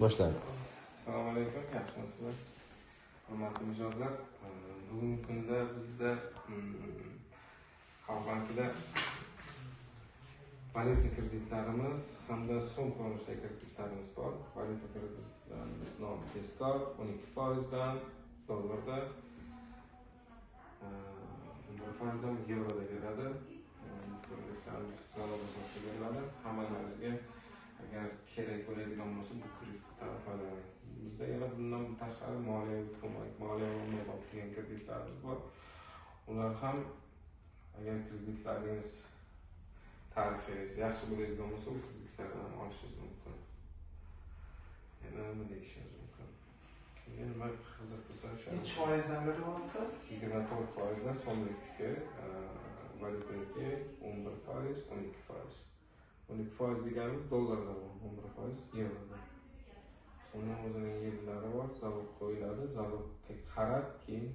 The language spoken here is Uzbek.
Boshlaymiz. Assalomu alaykum, yaxshimisizlar? Hurmatli mijozlar, bugungi kunda bizda Xalq bankida valyuta kreditlarimiz hamda so'm ko'rinishidagi kreditlarimiz bor. Valyuta kreditlarimiz nomi tezkor, 12% dan dollarda, 11% dan yevroda beradi. Kreditlarimiz zalog asosida beriladi. Hammalaringizga agar kerak bo'ladigan bo'lsa, bu kreditlardan foydalaning. Bizda yana bundan tashqari moliyaviy ko'mak, moliyaviy ommabop degan kreditlarimiz bor. Ular ham agar kreditlaringiz tarixingiz yaxshi bo'ladigan bo'lsa, u kreditlardan ham olishingiz mumkin. Yana nima deyishingiz mumkin? Kimga nima qiziq bo'lsa, o'sha Nechi foizdan berilyapti? 24% dan so'mlikniki, valyutaniki 11%, 12%. 12% deganimiz dollarda, 11% yevroda. Uni o'zining yillari bor, zalog qo'yiladi, zalogga qarab keyin